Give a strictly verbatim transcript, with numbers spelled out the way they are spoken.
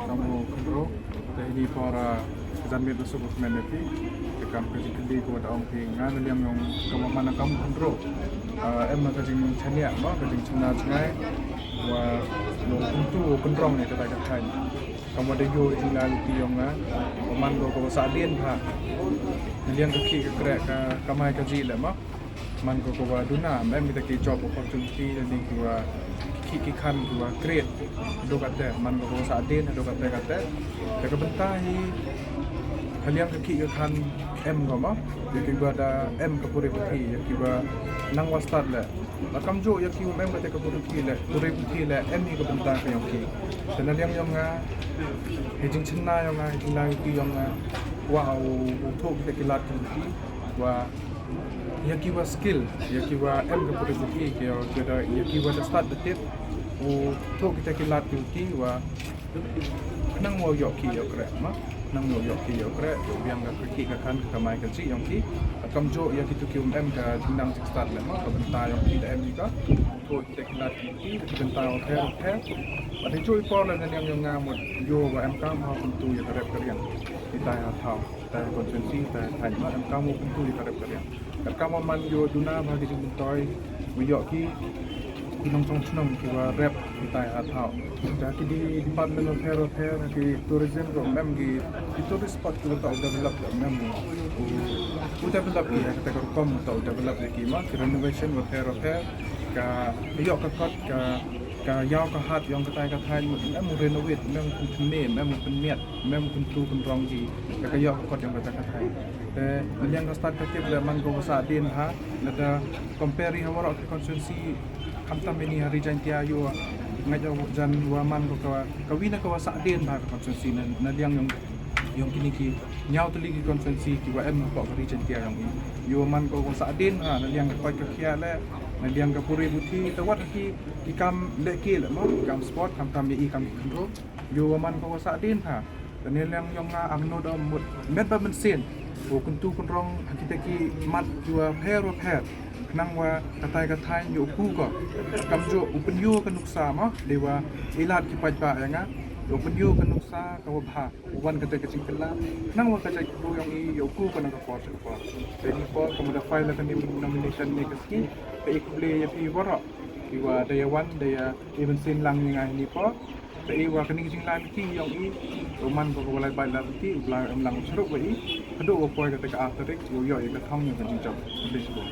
Kam u khynroo, te ini por, ah, ka janmiet da suk kmen ya phi, te kam ka jingkylli ko da ong phi nga na liang yong kam man kam u khynroo. Ah, em ka jingchaniah mo, ka jingchana jngai, wa yong kyntu kynrong ne ka tai ka thaiñ. Kam wa da yoo jinglai luti yong nga, wa man ko ka wa sah dien bha. Na liang ka khih ka kreh ka kamai ka jih le mo. Man ko ka wa duna, em kita ki job opportunity, lane ki wa ki khih ki khan ki wa create. Dooh kate, man ko ka wa sah dien, dooh kate kate. Te ka bynta hi, ka liang ka khih ka khan em ko mo. Ya ki wa da em ka puri puthi, ya ki wa nang wa stad le. Wa kamjooh ya ki wa em kate ka puri puthi le, puri puthi le, em hi ka bynta ka yong ki. Te na liang yong nga, hi jingchynna yong nga, hi jinglai ki yong nga, wa u, u thoh kita ki lad ki, wa ya ki wa skill, ya ki wa em ka puri puthi, ki ya, ki da, ya ki wa da stad da tip, u thoh kita ki lad ki, ki wa nang wa yoh ki yoh kreh, ma? Nang wa yoh ki yoh kreh, yoh biang ka khih ka khan ka kamai ka jih yong ki. Kamjooh ya ki tu ki um em ka jingnang jingstad le, ma? Ka bynta yong ki da em ni ka. Ko kita ki lad ki, ki bynta wa pher wa pher. Wa da jooh i por le na liang yong nga mut yoh wa em kam ha kyntu ya ka rep ka riang. Kita ya thaw. Te constituency, te thaiñ ma, em kam u kyntu ya ka rep ka riang. Kat kam man yoh duna bha ki jingmyntoi, wa yoh ki, ki nongchong chnong ki wa rep, kita ya thaw. Te ki di department wa pher wa pher, ki tourism ko em ki, ki tourist spot ki wa ta develop ko em u, u develop ki ya, kata ka rukom ta develop ya ki ma, ki renovation wa pher wa pher, ka yoh ka kot, ka, ka yaw ka hat yong kata ka thaiñ, em u renovate, em u pynmih, em u pynmiat. Mem kyntu kynrong ki, ka ka yoh ka kot yong kata ka thaiñ. Te, na liang ka stad ka tip le man ko wa sah dien ha, lada compare ha waroh ki constituency, khamtam ini ha Ri Jaintia yoh, nga yoh jan wa man ko ka, ka wi na ka wa sah dien ha ka constituency na, na liang yong, yong kini ki, ñiaw tylli ki constituency ki wa em ha ka Ri Jaintia yong i. Yoh man ko wa sah dien ha, na liang ka pait ka khiah le, na liang ka puri puthi, te wat ki, ki kam le ki le mo, ki kam sport, khamtam ya i kam khynroo. Yoh wa man ko wa sah dien ha. Te na liang yong nga, am no da mut met ba mynsiem. Wa kyntu kynrong ha kita ki mat ki wa pher wa pher. Khnang wa katai ka thaiñ yoh u ku ko. Kamjooh u pynyoh ka nuksa mo. Dei wa i lad ki paidbah ya nga. Yoh u pynyoh ka nuksa ka wa bha. Wan kata ka jingkylla. Khnang wa ka jaitbynriew yong i yoh u ku ko na ka por sha ka por. Te ini por ka mut da file la ka ni nomination ne ka ski. Te i khublei ya phi waroh. Ki wa da ya wan, da ya i mynsiem lang ya nga ini por. Te i wa kani ka jinglai luti yong i, u man ko ka wa lai bait lai luti, u Blai em lang u chirup wa i, hadooh wa poi kata ka ar tarik, u yoh ya ka thong ya ka jingjop. Khublei shibun.